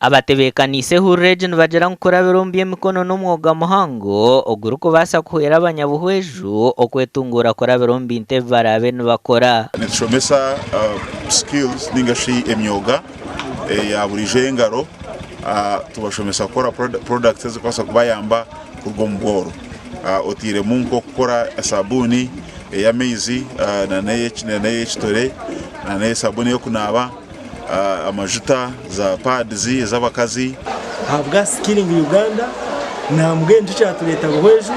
Abatebeekaniise ehururu egi nibagira ngu kurabira omu by'emikono n'omwoga muhango ogurikubaasa kuhwera abanyabuhweju okwetunguura kurabira omu bintu ebi baraabe nibakora. Nitushomesa skills ninga shi emyoga eya buriijo ey'engaro, tubashomesa kukora products ezirikubaasa kubayamba kuruga omu bworo oteiremu nk'okukora sabuuni ey'amaizi nana ey'ekitore nana esabuuni ey'okunaaba. amajuta, za pads ez'abakazi. Ahabwa Skilling Uganda nambwenu nikyo kyatureeta Buhweju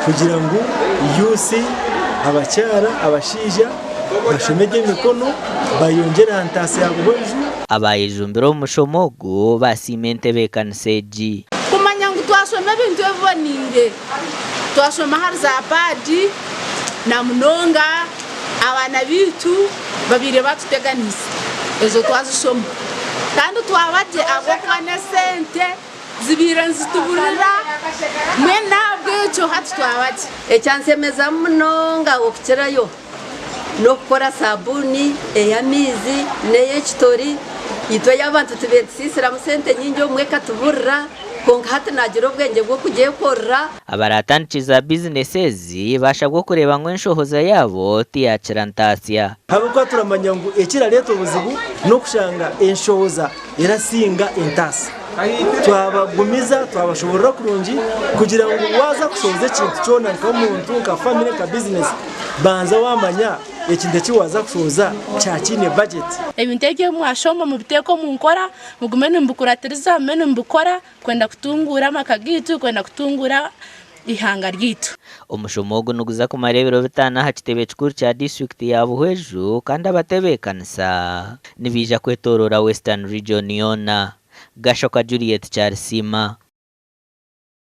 kugira ngu youth, abakyara, abashaija bashome eby'emikono bayongyere aha ntaasya ya Buhweju. Abayejumbire omu mushomo ogu basiima entebeekanisa egi. Kumanya ngu twashoma ebintu ebiboneire, twashoma ahari za paadi na munonga abaana baitu babaire batuteganisa ezo twazishoma kandi twaba gye ahabw'okuba n'esente zibaire nizituburira mbwenu n'ahabw'ekyo hati twaba gye. Ekyanshemeza munonga okukirayo n'okukora sabuuni ey'amaizi n'ey'ekitori. Itwe abantu tubaire nitusiisiramu sente nyingi obumwe ekatuburira kwonka hati naagira obwengye bw'okugyekorera. Abaratandikye za bizinesi ezi bashabwa okureeba ngu enshohoza yaabo tiyakira ntaasya. Ahabw'okuba turamanya ngu ekirareeta obuzibu n'okushanga enshohoza erasinga entaasya. Twabagumiza twabashoborora kurungi kugira ngu waaza kushohoza ekintu kyona nk'omuntu, nka famire, nka bizinesi, banza waamanya ekintu eki waaza kushohoza kyaba kiine bajeti. Ebintu ebi ebi mwashoma mubiteeke omu nkora, mugume nimubikuratiriza, mugume nimubikora. Kwenda kutunguura amaka gaitu, kwenda kutunguura eihanga ryaitu. Omushomo ogu niguza kumara ebiro bitaano aha kitebe kikuru kya disiturikiti ya Buhweju kandi abatebeekanisa nibaija kwetooroora Western Region yoona. Gashoka Juliet Kyarisiima.